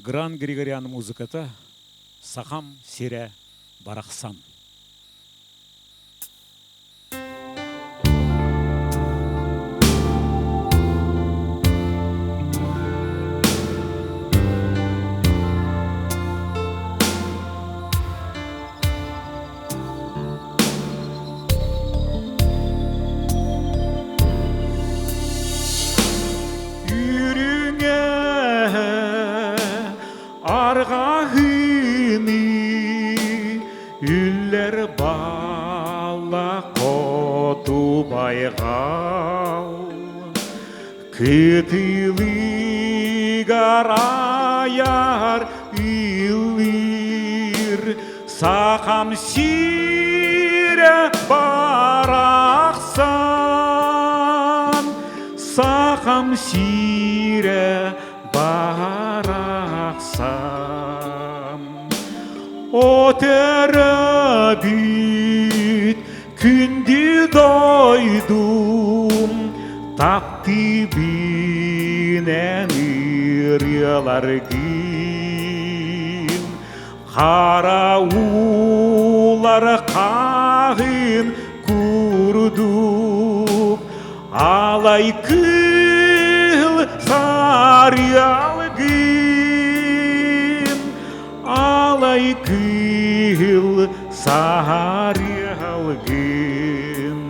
Гран Григорян музыката «Сахам сирэ барахсан». Үрүҥэ арҕаһыыны үллэр баалла хоту байҕал Кытылыгар айар ыллыыр Сахам сирэ барахсан, Сахам сирэ барахсан. О төрөбүт күндү дойдум таптыыбын эн ырыаларгын хара уулар хаһын курдук алай кыыл сарыалгын алай кыыл саарыалгын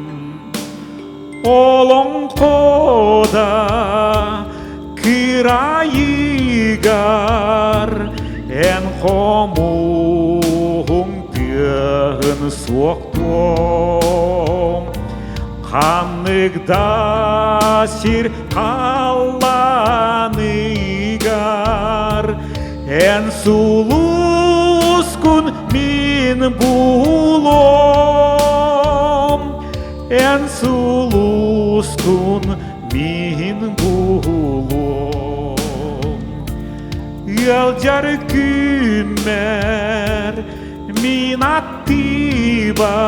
Олоҥхода кыраайыгар эн хомуһуҥ тыаһын суохтуом ханнык да сир халлааныгар эн сулускун мин булуом Эн сулускун мин булуом Ыалдьар күммэр мин аттыбар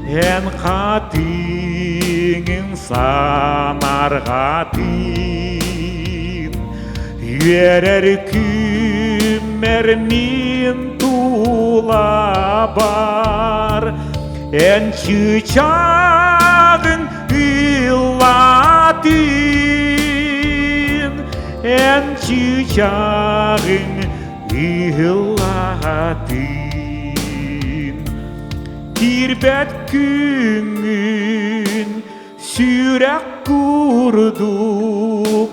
Эн хатыҥын санарҕатын Үөрэр күммэр мин тулабар Эн чыычааҕыҥ ыллаатын, эн чыычааҕыҥ ыллаатын. Киирбэт күҥҥүн сүрэх курдук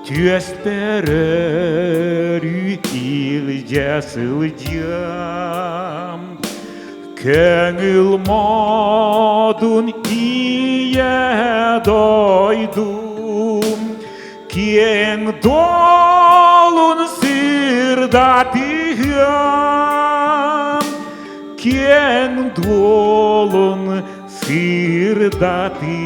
түөспэр өрүү илдьэ сылдьыам. Көҥүл модун ийэ дойдум киэҥ дуолун сырдатыам, киэҥ дуолун сырдатыам.